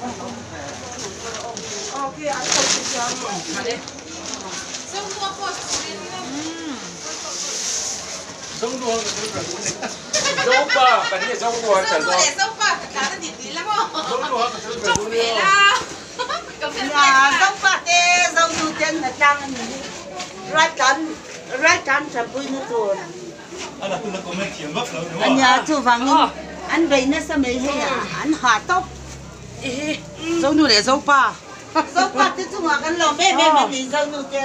Zopa te Zonu te an hnatlang a ni hi. Raltlan raltlan tanpuina tur a nia chuvangin an bei nasa mai hei a an hah tawp. Zonu leh Zopa. Zopa te chungah kan lawm em em a ni Zonu te.